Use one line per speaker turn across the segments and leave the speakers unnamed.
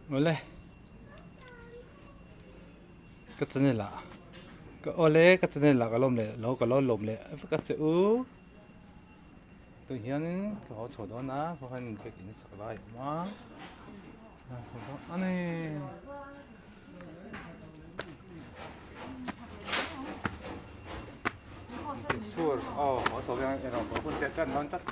Awle ka channel ah ka awle ka channel ah ka lawm leh lo ka lo lawm leh vek a che u tun hianin ka haw chho dawn a khaw hian bag in sak lai a awm a a haw dawn a ni. Aw haw chho hian erawh hun te a tan dawn tlat.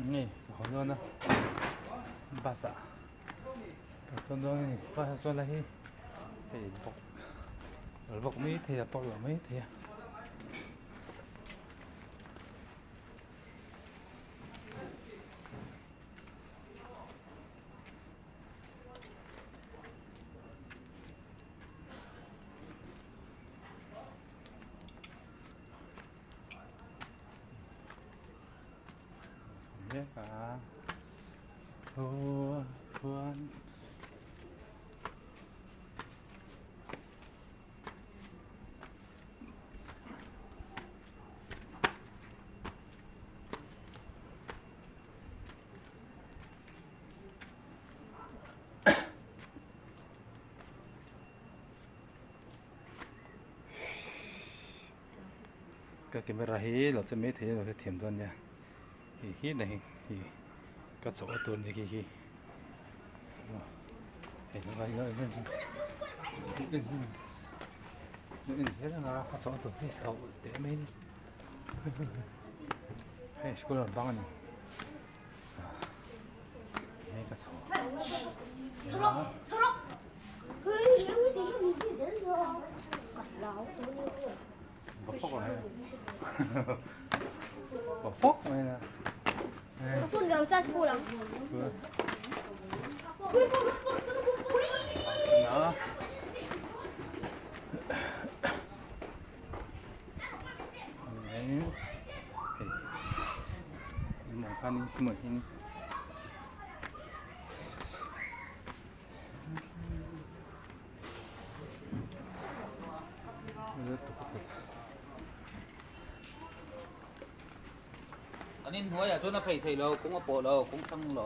Nge ka haw dawn a bus ah ka chuan dawn a ni bus a chuan lai hi hei bawk a bawk mai thei a bawk lo mai thei a. Mek a khuan Ka camera hi lo che mai thei a lo hrethiam dawn nia hei hi na hi hi ka chawh a tur ni khi khi hei en zel anga ka chawh a tur hi chho teh mai a ni hei school an bang a ni hei ka chho
An inhnuaiah chuan a phei thei lo, kawng a pawh lo, kawng thlang lo.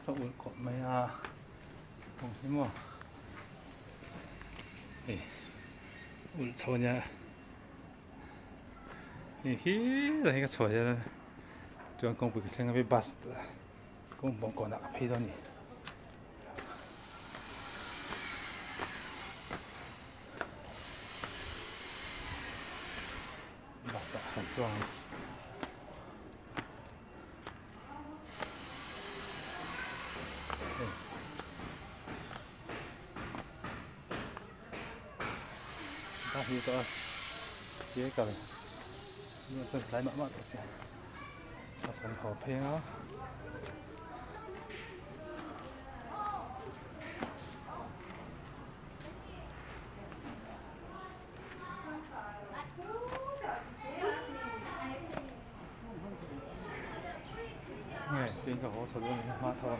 Chaw ul kawp mai a kawng hi maw hei ulh chho ania hei hi lai hi ka chhuah hian chuan kawngpui ka thleng a bus kawng bawngkawnah ka phei dawn a ni. Bus ah kan chuang a hei bus hi tawh a ke kal chuan tlai mah mah tawh sia bus kan haw phei ang a. Nge tin ka haw chho dawn a ni hma tho a.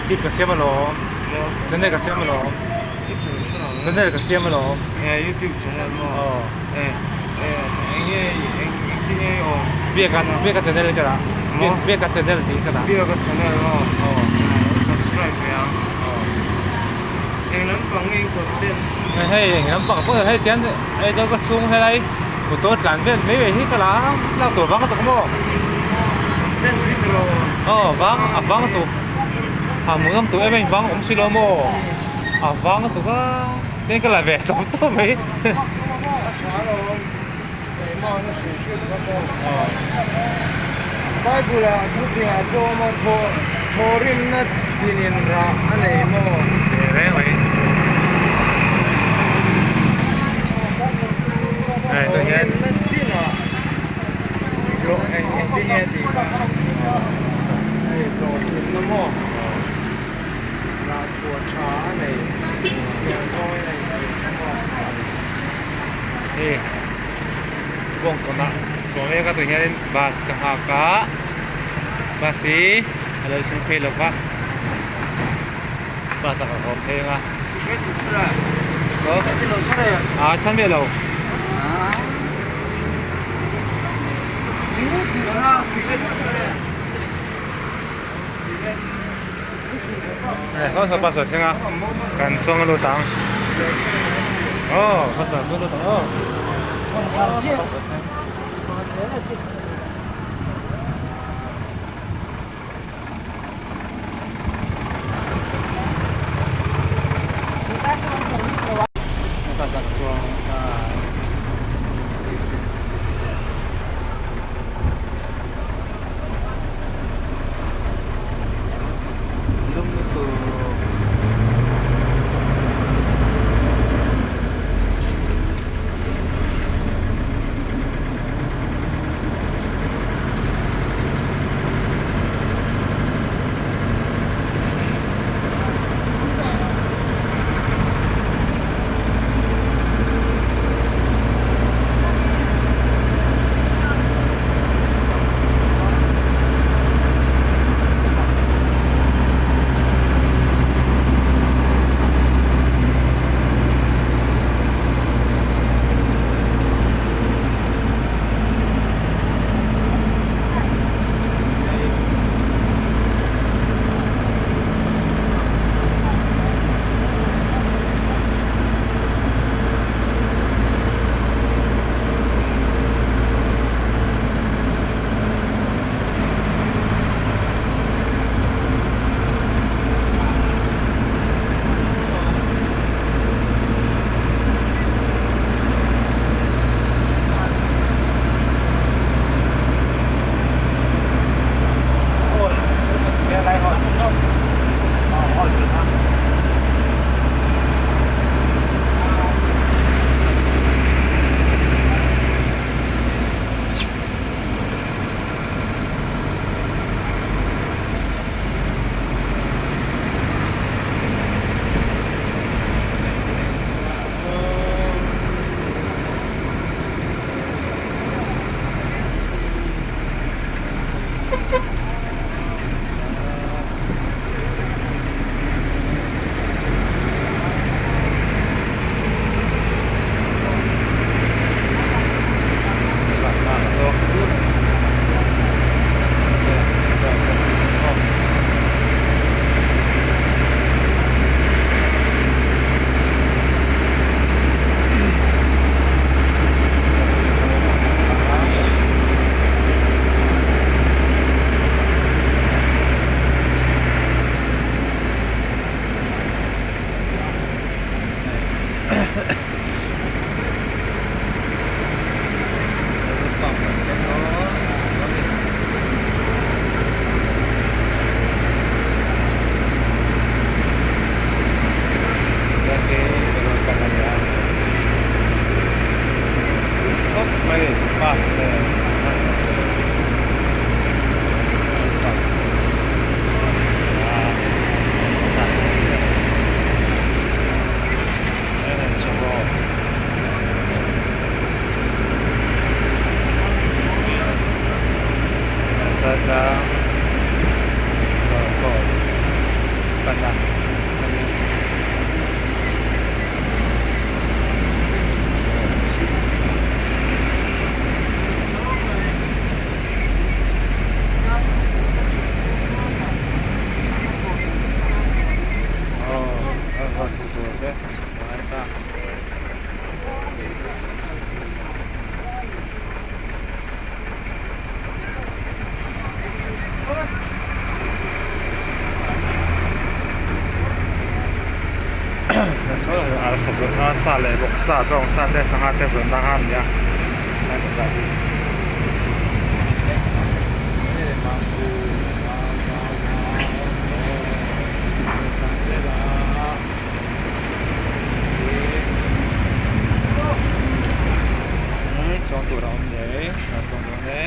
Youtube ka siam alawm channel ka siam alawm channel ka siam alawm
YouTube channel maw eng engtin nge i awm
biaka biaka channel ka dah biaka channel tih ka dah
biaka channel maw subscribe ve ang eng lampang nge i content
hei eng lampang pawh hei tian hei chuan ka chhung helai motor tlan vel mai mai hi ka la lak tur vang a tuk maw
content hi ni lo
aw vang a vang a tuk ha hmuhnawm tur em em vang awm si lo maw a vang a tuk a tin ka la ve tawp tawp mai
a tha alawm keimahna hrilh hrilh kha pawh bible ah thufing ah pawh awm a thaw thawhrimna tinin rah a nei maw
reng mai
thawhrimna tinah hlawh eng engtin nge tih kha hei hlawhtlinna maw rah chhuah tha a nei tih zawngin a inzir kha maw.
Hei kawng kawnah chuang mek a tah hianin bus ka nghak a bus hi a lo thleng phei lo va bus ah ka haw phei ang a ah chhan miah lo. Saw saw bus ah thleng a kan chuang lut ang aw bus ah chuang lut ang aw bus ah thleng. Bus ah chuang ta. Lum lutuk. Sa leh bawk sa bawng sa te sangha te zawrhna kha a ni a tlai bazar hi. Chuang tur a awm ngei a chuang dawn e.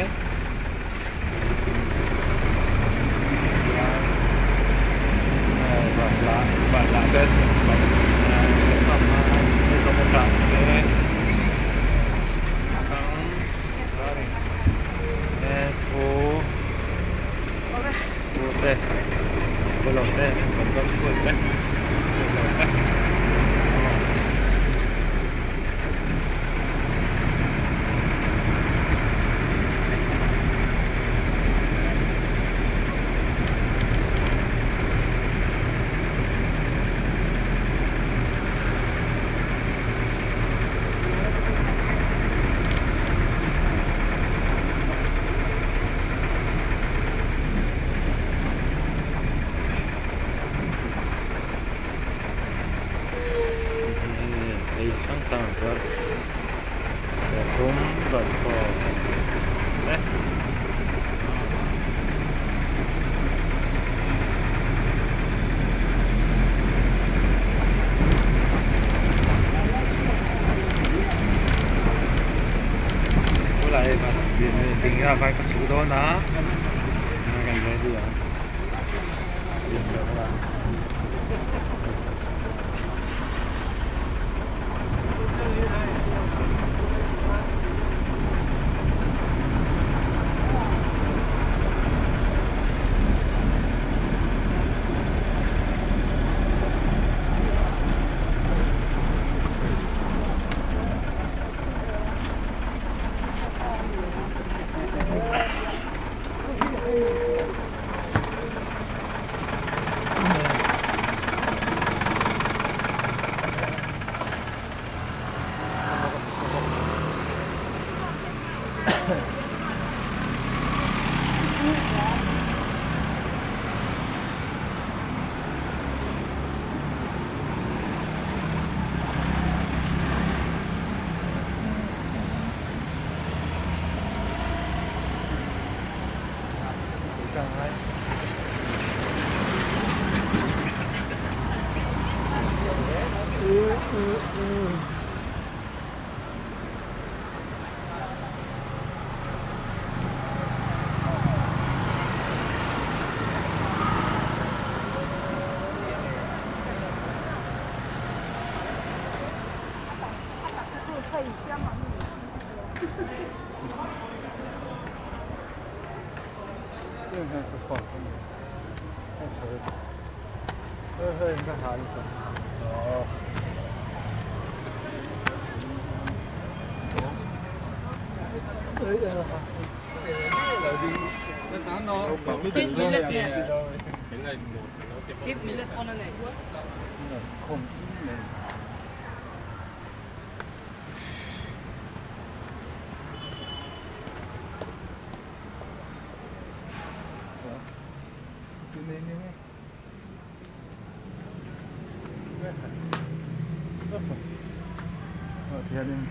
Tihianin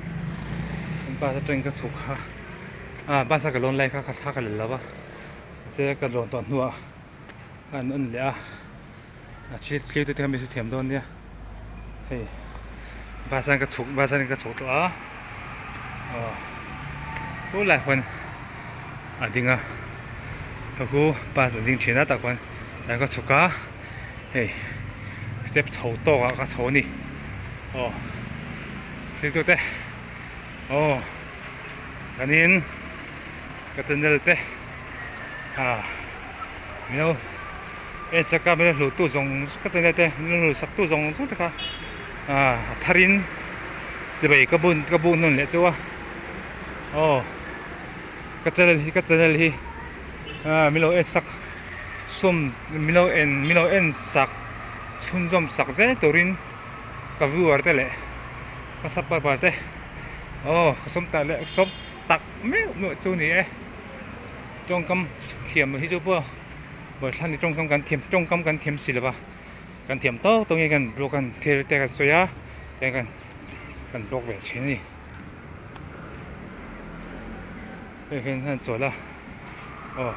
bus atangin ka chhuk kha ah bus a ka lawn lai kha ka thla ka la lo va mahse ka lawn tawh hnuah ka han en leh a a thil thlir te kha mi hrethiam dawn nia hei bus a ka chhuk bus atangin ka chhuk tawh a aw khulai khuan a ding a ka khu bus a ding thin a tah khuan ka chhuk a hei step chho tawk ah ka chho a ni aw thiltu te aw chuanin ka channel te ah mino en sak a mino hluh tu zawng ka channel te mino hluh sak tu zawng zawng te kha ah a thar in chibai ka bun ka buk nawn leh chu a aw ka channel hi ka channel hi ah mino en sak. Sawm min lo en min lo en sak chhunzawm sak zel turin ka viewer te leh ka subscriber te aw ka sawm tak leh sawm tak meuh meuh chu ni e tawngkam thiam hi chu pawh bawrhthla ni tawngkam kan thiam tawngkam kan thiam si lova kan thiam tawk tawk nge kan blog kan thil te kan sawi a tiang kan kan blog ve thin a ni hei hian an chawl a. Aw.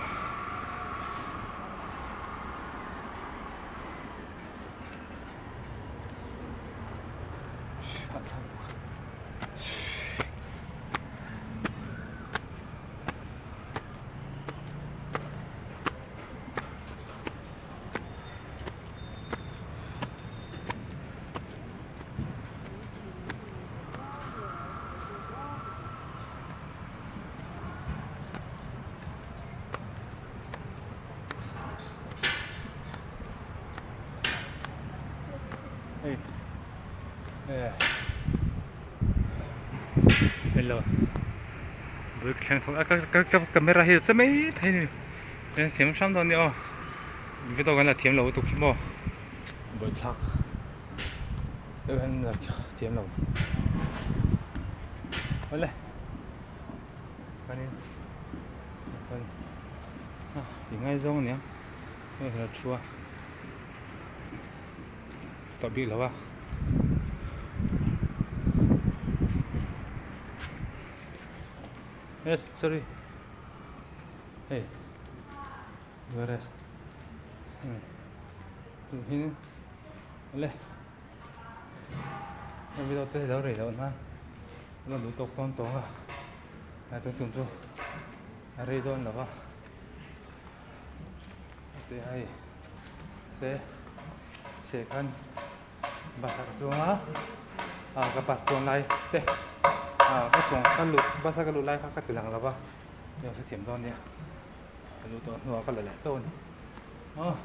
Hei hello bul thleng thawk a ka ka camera hi che mai thei ni en thiam hram dawn nia aw video kan la thiam lo lutuk hi maw buaithlak deuh hian la thiam lo awle. Chuanin chuan ah ti ngaizawng ania hei hla thu a tawh bik lo a yes sorry hei whereas tuhin awle hemi video te lo rei loh nan. Lo duh tawk tawn tawng a a tun tum chu a rei dawn lo va te hei se se khan bus ah ka chuang a ah ka bus chuan lai te ah ka chuang ka lut bus a ka lut lai kha ka ti lang lo va hei hrethiam dawn nia ka luh tawh hnuah ka la leh chauh a ni aw.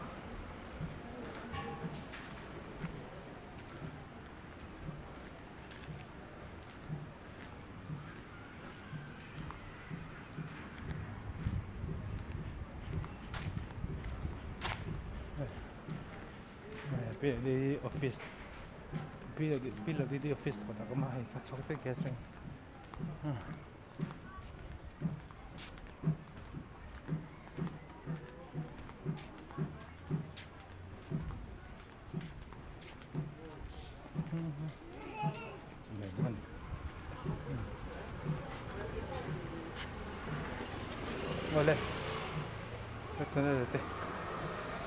PWD office PWD office kawtah ka awm a hei ka chhuak tek tek atang Awle ka channel te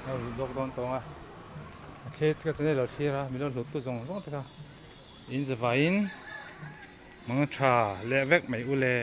a lut lawk dawn tawng a a thlir ka channel lo thlir a milo hlut tu zawng zawng te kha in zavaiin mang tha leh vek mai ule.